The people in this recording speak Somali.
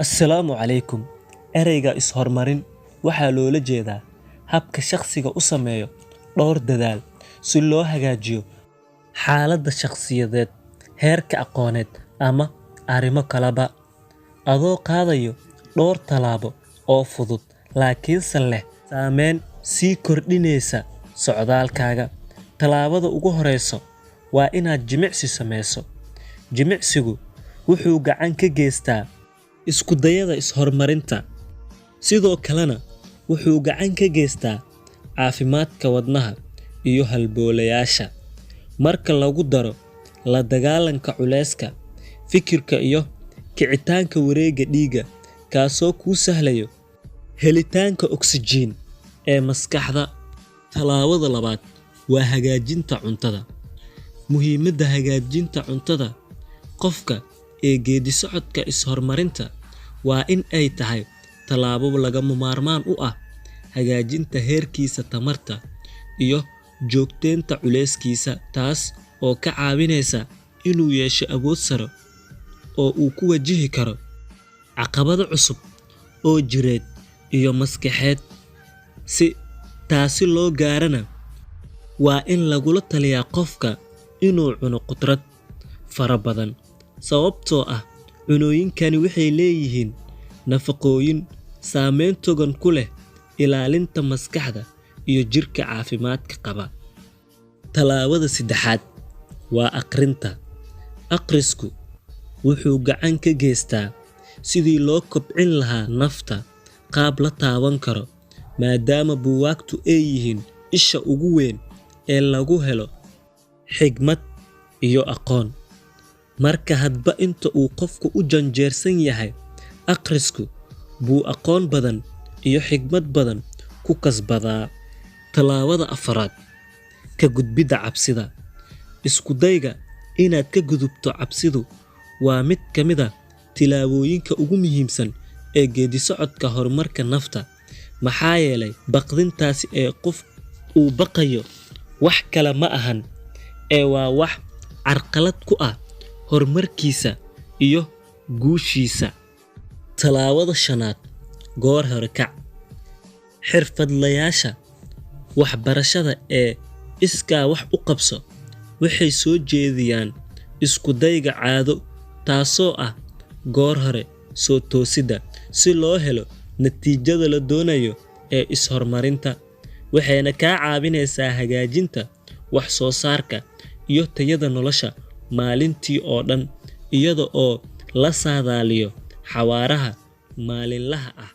Assalaamu calaykum. Ereyga is-horumarin waxaa loola jeedaa habka shakhsiga u sameeyo dhowr dadaal si loo hagaajiyo xaaladda shakhsiyadeed, heerka aqooneed ama arrimo kalaba, adoo qaadayo dhowr tallaabo oo fudud laakiinse leh saameyn sii kordhinaysa socdaalkaaga. Tallaabada ugu horreysa waa inaad jimicsi sameyso. Jimicsigu wuxuu gacan ka geystaa isku dayada is-horumarinta, sidoo kalena wuxuu gacan ka geystaa caafimaadka wadnaha iyo halbowlayaasha. Marka lagu daro la dagaalanka culeyska fikirka iyo kicitaanka wareegga dhiigga, kaasoo kuu sahlayo helitaanka oksijiin ee maskaxda. Tallaabada labaad waa hagaajinta cuntada. Muhiimadda hagaajinta cuntada qofka ee geeddi-socodka is-horumarinta waa in ay tahay tallaabo lagama maarmaan u ah hagaajinta heerkiisa tamarta iyo joogteynta culeyskiisa, taas oo ka caawinaysa inuu yeesho awood sare oo uu ku wajihi karo caqabado cusub oo jireed iyo maskaxeed. Si taasi loo gaarana, waa in lagula taliyaa qofka inuu cuno khudrad fara badan, sababtoo ah cunnooyinkani waxay leeyihiin nafaqooyin saameyn togan ku leh ilaalinta maskaxda iyo jirka caafimaadka qaba. Tallaabada saddexaad waa akhrinta. Akhrisku wuxuu gacan ka geystaa sidii loo kobcin lahaa nafta qaab la taaban karo, maadaama buugaagtu ay yihiin isha ugu weyn ee lagu helo xigmad iyo aqoon. Marka hadba inta uu qofku u janjeersan yahay akhrisku, buu aqoon badan iyo xigmad badan ku kasbadaa. Tallaabada afraad, ka gudbidda cabsida. Isku dayga inaad ka gudubto cabsidu waa mid ka mid ah tillaabooyinka ugu muhiimsan ee geeddi-socodka horumarka nafta, maxaa yeelay baqdintaasi ee qof uu baqayo wax kale ma ahan ee waa wax carqalad ku ah horumarkiisa iyo guushiisa. Tallaabada shanaad, goor hore kac. Xirfadlayaasha waxbarashada ee iskaa wax u qabso waxay soo jeediyaan isku dayga caado, taasoo ah goor hore soo toosidda, si loo helo natiijada la doonayo ee is-horumarinta, waxayna kaa caawinaysaa hagaajinta wax soo saarka iyo tayada nolosha maalintii oo dhan, iyada oo la saadaaliyo xawaaraha maalinlaha ah.